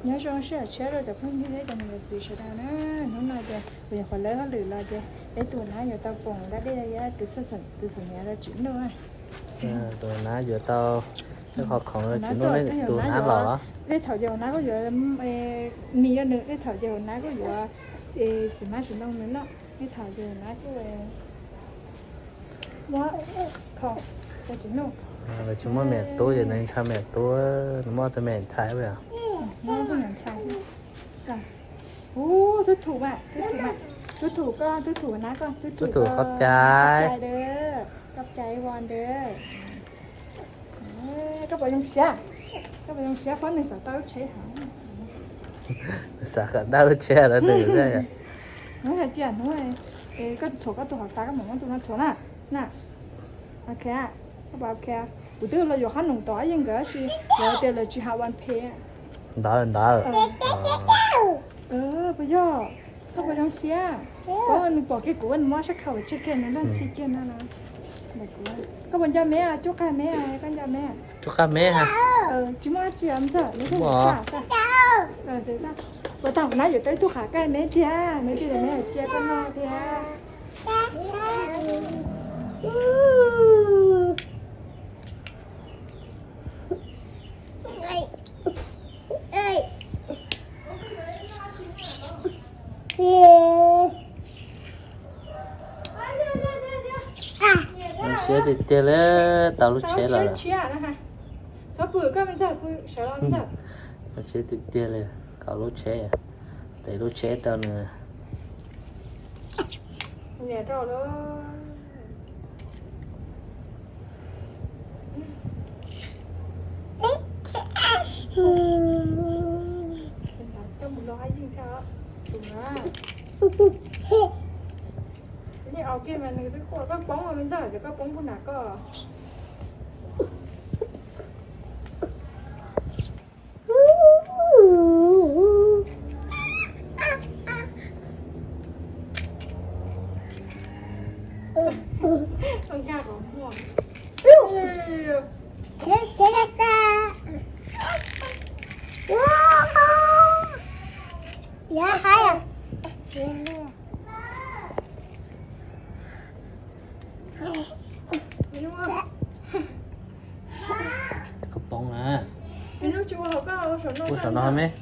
Nyob zoo sij hawm tshiab rau cov phooj ywg thiab cov niam cov txiv sawv daws na. Hnub no ces kuv nyuam qhuav lawb hauj lwm los ces peb tus nab yuav tau poom dab dej, tus xam niam rau Tsim Nuj. Tus nab yuav tau ib qho khoom rau Tsim Nuj, tus nab los. Tej thaum ces hauv nab kuj yuav mis rau nws, tej thaum ces hauv nab kuj yuav txiv hmab txiv ntoo nws noj, tej thaum ces hauv nab kuj muab khoom rau Tsim Nuj. Tsis muaj me nyuam tub ces nws ntshaw me nyuam tub, nws muaj tus me nyuam ntxhais. Ub, tub thum mas, tub thum mas, tub thum koj, tub thum nab koj, tub thum koj, qhov cai, qhov cai ua ntawd. Koj puas zoo siab? Koj puas zoo siab pab nws xav tau lub tsheb heev? Xav khawm dab lub tsheb lawm nws. Hnub hais tias hnub koj txhuam koj tus hauv tas koj mam muab tus no txhuam na. Na, ok, koj puas ok? Kuv twb los yuav qhob noom tom Ab Yeej nkawd tab sis lawv tias lawv tsis hav ua phem. Ntawd ntawd. Puas yog? Koj puas zoo siab? Koj nws pom kiag kuv nws muab sab khaus tseg kiag nws nplooj ntxhi kiag no. Koj puas nco me, cuab qaj me, koj nco me? Cuab qaj me ha. Tsis muaj dab tsi os ntxawm, nws thiaj xaj xaj. Puas tau nab yuav tau ib tug qav kaij me tiag, me tiag, me cia koj noj tiag. Zoo siab tiag tiag li, tau lub tsheb lawm. Zoo siab tiag tiag li, tau lub tsheb, tes lub tsheb rau nws. Koj poob me ntxawg, koj poob puag nram koj. Koj poob na. Ua saum no me.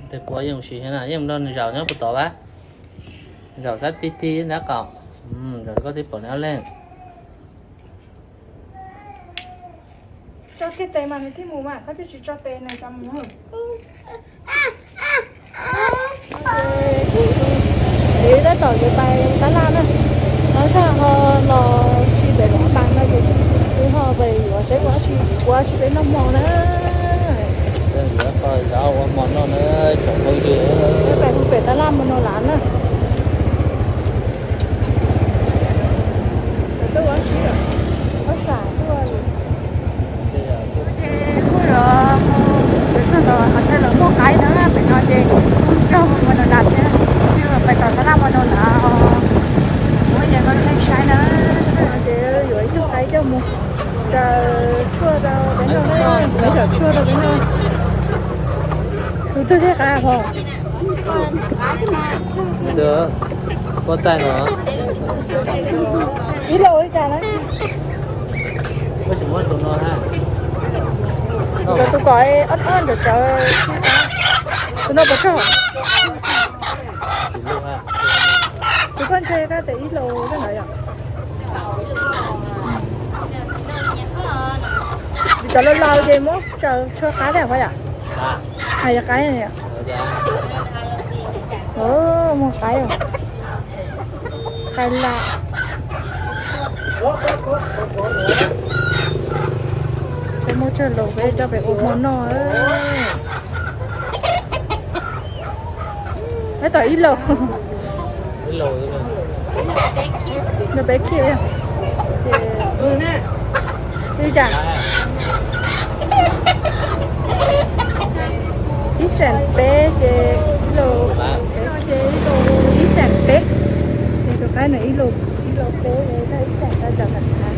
Tes kuv yeej ua si thiab na, yeej mus nrog nws zaum nyob puag tod vas. Zaum sab ti ti nrab qaum. Zaum koj twb pom nws ob leeg. Tso kiag tes mas nws thiaj mus mas, koj twb tsis tso tes nws cov mus. Kuv txiv tab tom yuav pais tab laj na, no zaj ho los si pem Loos Taas no ces kuv ho pais yuav seb ua dab tsi, ua dab tsi peb noj hmo na. Yuav ua hmo noj na tsoom phooj ywg. Pais hu pem tab laj mus no lav na. Kuj yog, kuj yog, yuav txog ntawm qhov chaw lawv muag qaib na, pem no ces kuj raug mus no lav thiab, pais tom tab laj mus no lav os. Muab yog koj saib na, ces yuav ib tug qaib coj mus tsaws tshuaj rau peb noj, muab cov tshuaj rau peb noj. Tus twg thiaj qaib hos? Ua txaij no. Ib lo ua li cas na? Tab sis muab tus no ha. Tus kom ob ob nrawm tsawv. Tus no puas tsawg? Tus koj ntshe koj tes ib lo koj ntawd yom. Vim Cov laus laus ces muab tsaws tshuaj qaib thiab yom? Hais yog qaib yom? Muag qaib, qaib laj. Cov muaj tsawg los peb coj pem ua hmo noj. Peb tau ib lauj, ib lauj peb khij, ces ib cas ib xees peb ces ib lauj, ces ib lauj ib xees peb, ces tus qaib nws ib lauj, ib lauj peb, ib xees tau cov xees phav.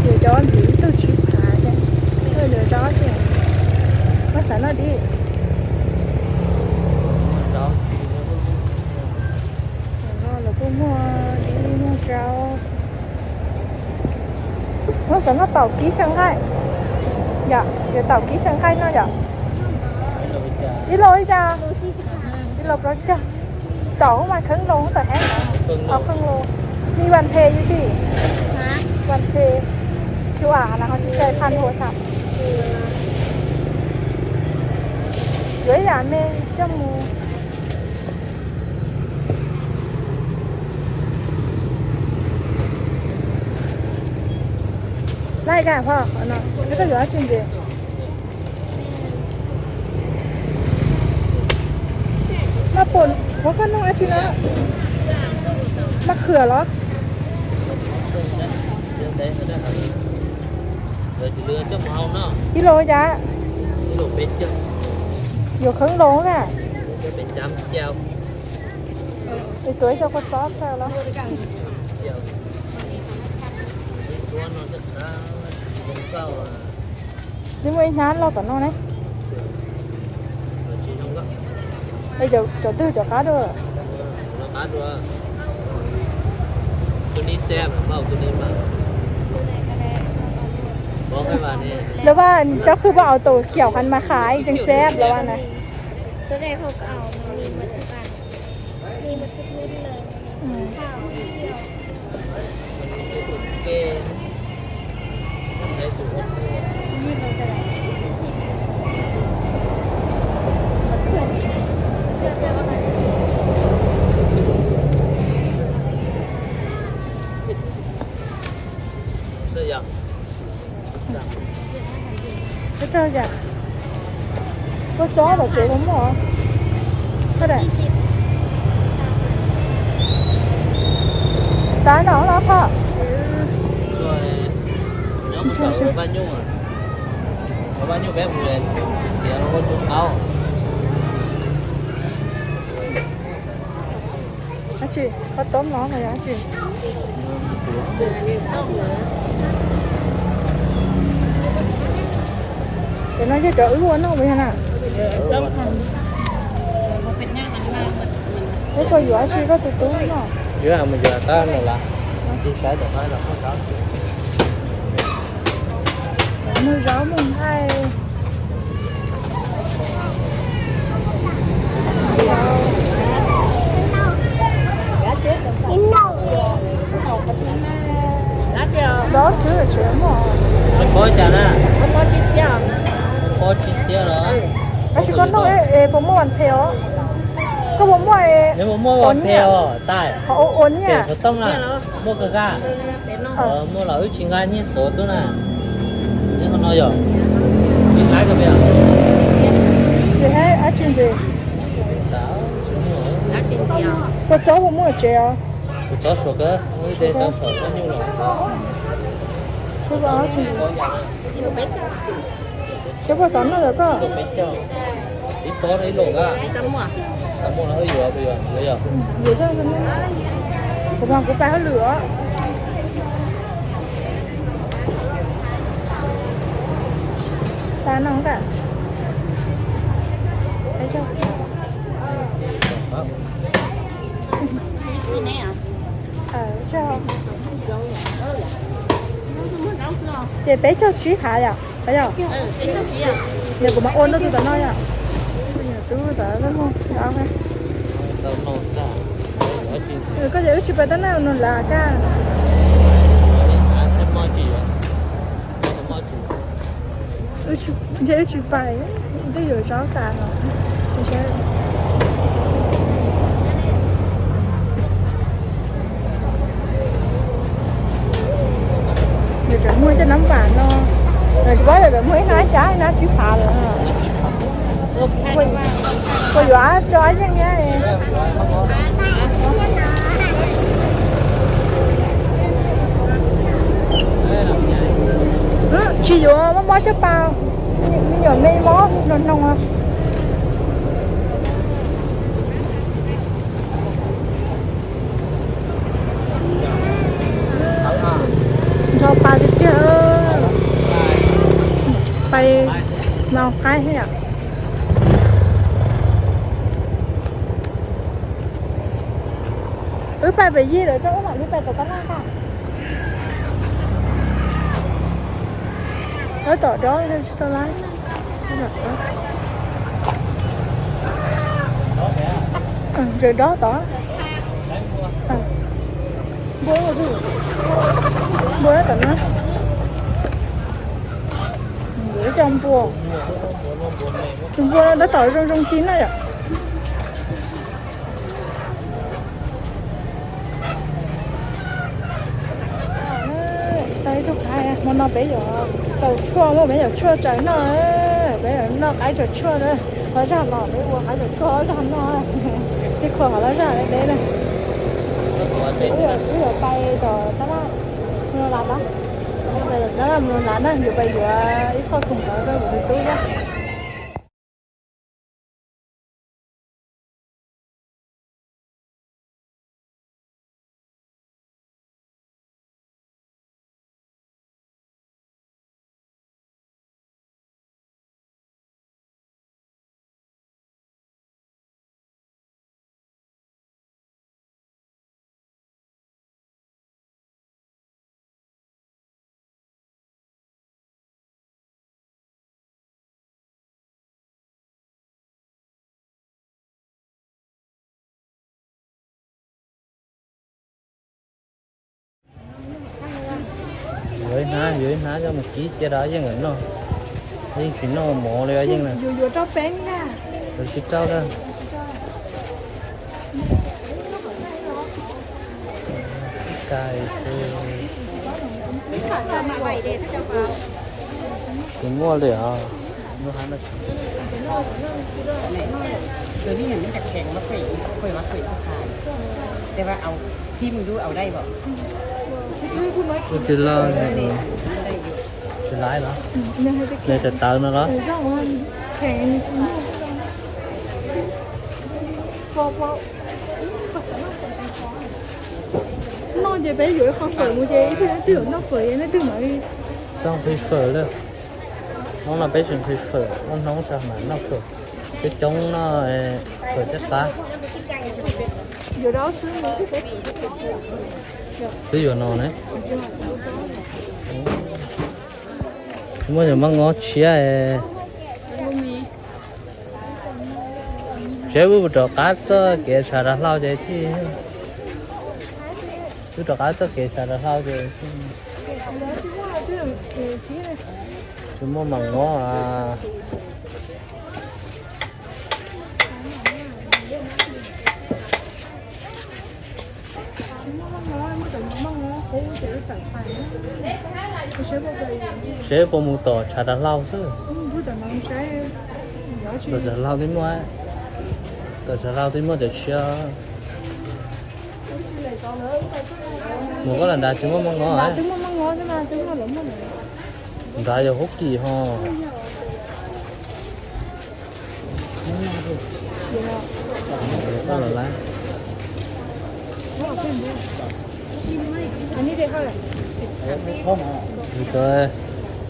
Ces cov ntxiv ib tug tsib phav thiab, lawv zov tsi, muab xav noj dib. Lawv kuj muag dib muag zaub. Muab xav noj taum kib xyaw nqaij, yom, yuav taum kib xyaw nqaij noj yom. Ib lauj ib cas, ib lauj plaub caug. Taum mas kheev loo tawm heev, kheev loo. Mi vas phem yus tim, vas phem, qhov no ho tsis txawj phaj hu xav. Yuav ib yam me coj mus. Laij kag phoj, koj yuav dab tsi ntxiv? Maj pom qhov koj noj dab tsi no? Maj khwm los? Ib los cas? Yuav kheev los na. Es tuav ib co kua txob tau los? Neb muaj ib hnab loj tom no ne. Es cov twg cov qab dua? Lawv vaj cov khwb poj aus tus khiaum hais mas qhai tseem xab lawv vaj na. Koj rau yam kua txob tom tsev puas muaj? Koj da, tab no los phoj. Dab tsi? Koj toob los mas yog dab tsi? Cov no yog cov wb ua noj puas yog na? Wb puas yuav dab tsi koj tus tub no? Yuav mus yuav tab no las. Muag zaub muag nqaij. Zaub txwv tsev muaj. Pob cas na? Pob tsis tiab los? Tab sis koj noj es puas muaj vas phem os? Koj puas muaj es, puas muaj vas phem os? Qhov ua ua nyiaj. Muaj kawg, muaj los wb tsis nqa nyiaj xov tuaj na. Nyob qhov no yog, nqa kawg pem. Ces dab tsi ntxiv? Kua txob puas muaj tsev os? Kua txob suav kawg, muaj ib tsev txob suav kawg nyuj los. Tsis puas xav noj lawm koj? Ib pob ib los a. Kuv mas kuv pais hauj lwm os. Tas no tas. Ces peb caug tsib hav yom, yog? Yog kuv mam ua noj tus tom no yom. Tub tom no. Koj ces wb tsis pais tab naj no las kaj. Ntshe wb tsis pais, twb yuav zaub tas los. Nws tseem muag cov nab vam no, nws tsis paub lawm muag ib nab cab ib nab tsib phav lawm. Puas yuav tso yeej thiab? Tsis yuav, mob mob caj pas, me nyuam me mob no no. Nrho pais tiag tiag, pais no qaib thiab yom. Wb pais pem yig lawm, tso wb mam li pais tom tab laj ntag. Wb tom dob tsis tau lawm. Ntses dob tod. Npua, npua tom no. Ib co npua. Tus npua no tab tom zoo zoo ci na yom. Tau ib tug qaib, hmo no peb yuav tsaws tshuaj, muab peb yuav tshuaj tsaws noj. Peb yuav noj qaib tsaws tshuaj na. Hov zag los peb ua qaib tsaws tshuaj hov zag noj. Tej khuas hov laj zaj deb deb na. Wb yuav pais tom tab laj, mus lav tab, tab laj mus lav na, yuav pais yuav ib qho khoom ntawd rau kuv tus tub na. Yuav ib hnab, yuav ib hnab coj mus kib cia rau Yeej lawv noj. Yeej tsis noj mov li Yeej na. Yuav tsis rau na. Tsis muaj li os. Kuj tsis laj, tsis laiv los, nws tawv tawv no los. Noj ces peb yuav ib qho fawm mus ces ib pliag leej twg yuav noj fawm ces leej twg mam li. Tau nqhis fawm lawm. Hnub no peb tsis nqhis fawm, hnub no mam noj fawm. Coob coob noj fawm thiab qab. Twb yuav no ne. Muaj cov maj ngob tshiab. Seb wb rov qab txoj kev tshav dav hlau ces thiaj, wb rov qab txoj kev tshav dav hlau ces tsis muaj maj ngob. Seb puas mus tom tshav dav hlau xwb. Tom tshav hlau twb muaj, tom tshav hlau twb muaj cov tshiab. Mus koj lam nrad tsis muaj maj ngob. Nrad yog hub kis ho.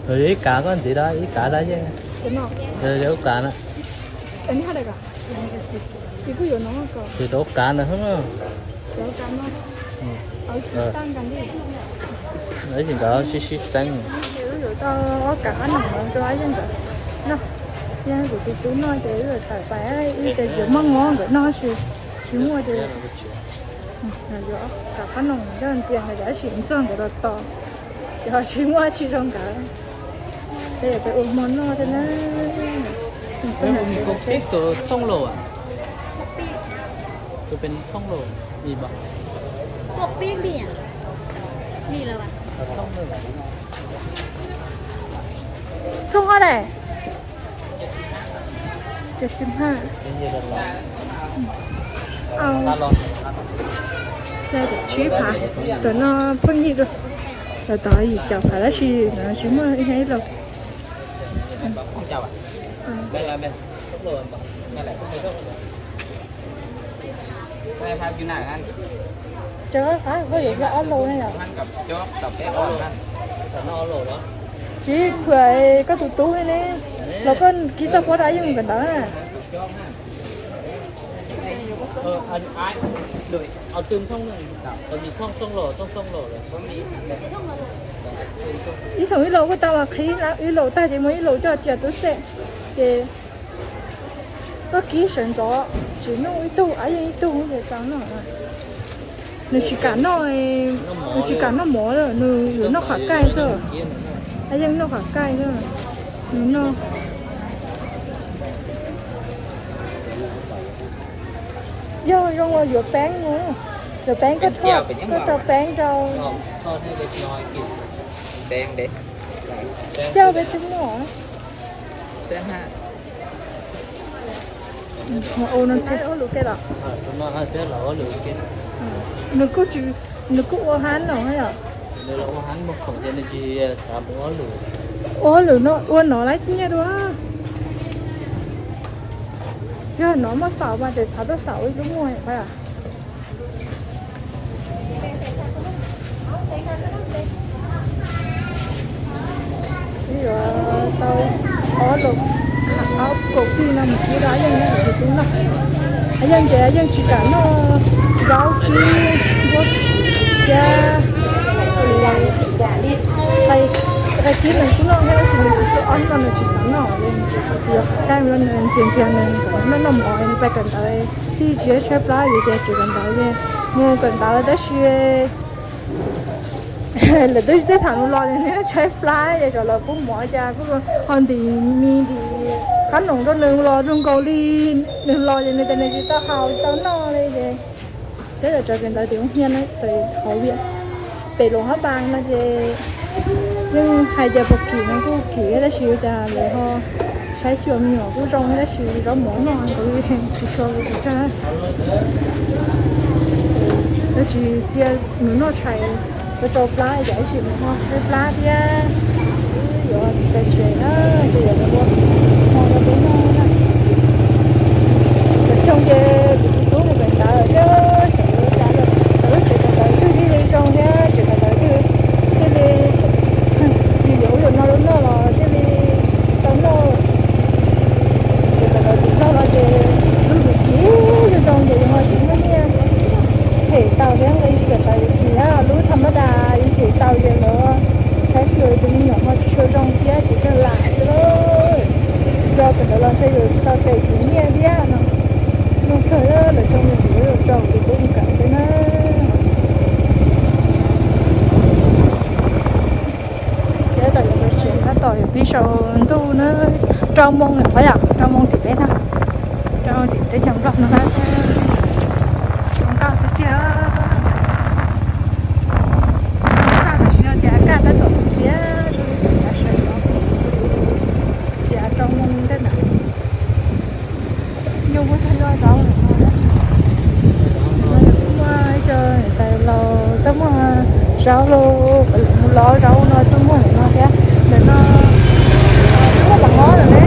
Ib kav koj ntxiv da, ib kav da yeej. Ib kav na. Ces tau kav ntawd xwb na. Ib ntsis nkawd sib sib txeeb. Wb yuav tau ob kav qab noom rau yeej nkawd noj. Yeej kuv tus tub noj ces wb yuav tawm pais, wb ces yuav maj ngob nkawd noj tsis, tsis muaj ces yuav ob kav qab noom coj ntxias nkawd tab sis txog nkawd los tos ces ho tsis muaj tsis zoo nkawd. Peb ua hmo noj thiab na. Tus xoob los, tus pem xoob los, mi pom. Thoob hov daim. Tsib phav, tam no phooj ywg dua, tam no yim caum phav tab sis tsis muaj ib hab ib los. Cov qab koj yuav yog ob laus ne yom? Tsis phuam koj tus tub ne, los koj kib txoj puab rau yeej kawm ntawv na. Ib thooj ib laus kuj tau mas qhib ib laus tag ces muaj ib laus coj cia tub xej, ces koj kib sawv ntxov, tsis noj ib tug ab yeej ib tug ces tau noj. Nws tsis kam noj, nws tsis kam noj mov, nws yuav noj qhov kaij xwb. Ab yeej noj qhov kaij xwb, nws noj. Yog zoo los yuav peeb, yuav peeb koj, koj rau peeb rau. Coj peb tsis muaj. Ua lus ke los? Nws kuj, nws kuj ua hab no yom. Ua hab lwm no, ua no lawm nyiaj dua. Yog no muaj xaus mas ces xav tuaj xaus ib lub muag. Yuav tau ob los, ob kaum pij no mus kib rau ab yeej, tus tub noj. Ab yeej ces ab yeej tsis kam noj zaub kib nkuab thiab. Tais kib nws kuj noj thiab tab sis nws tsis tshua ob no nws tsis xav noj li. Yuav qhov kaij los nws ntxias ntxias nws noj noj mov nws pais kawm ntawv. Tij tsis tshaib plab vim tias tsis kawm ntawv li, mus kawm ntawv tab sis lawv twb tsis teb tham nws los ces nws tshaib plab ces tsam los pub mov cas kuj ho ntim mis ntim qab noom rau nws los zoo nkaus li nws los ces nws tias nws tsis tau haus tsis tau noj li ces. Cov yam tso kawm ntawv tim ub hnia na, hauv Vias pem Luam Hab Npas no ces yeej hais tias puas kim no kuj kim tab sis ua cas lawv ho saib xyuas me nyuam kuj zoo tab sis zaub mov no kuv tsis tshua ua tsag. Tab sis cia nws noj tshais, ua tsau plab cas tab sis nws ho tshaib plab thiab. Yuav pais tsev na, ces yuav ua hmo rau peb noj na. Tam xyoo ces kuv tus tub mus kawm ntawv thiab xyov yuav ua cas lawm, lub tsev kawm ntawv twg thiaj li zoo thiab tsev kawm ntawv twg thiaj li, tsis yuav ub yuav no rau noj los thiaj li tau noj. Tsev kawm ntawv tim Nplog no ces lub hwm kib zoo zoo ces yus ho tsis muaj nyiaj them tau thiab, nqa yus kawm ntawv yus them, lub tham mab das yus them tau ces lawv saib xyuas tus me nyuam ho tsis tshua zoo thiab ces tsawg lam xwb lauj. Tso kawm ntawv los ntshe yus tsis tau them yus nyiaj thiab no. Zoo kawg lawm xyoo yus yuav tso kuv tus tub mus kawm thiab na. Ces tab tom yuav pib saum ntuj na, rau moo lawm qhov yom, rau moo tim peb na, rau moo tim teb chaws Nplog no na. Zoo nkauj tiag tiag. Txaj tam sim no ces kaj tab tom txias, sawv ntxov tias rau moo ntej ntawd. Nyuj muab tag nrho zaub lawm no. Muaj ib co niam tais laus tuaj muag zaub los, lawv mus lov zaub no tuaj muag ntawm no thiab. Ntawm no twb muaj mov lawm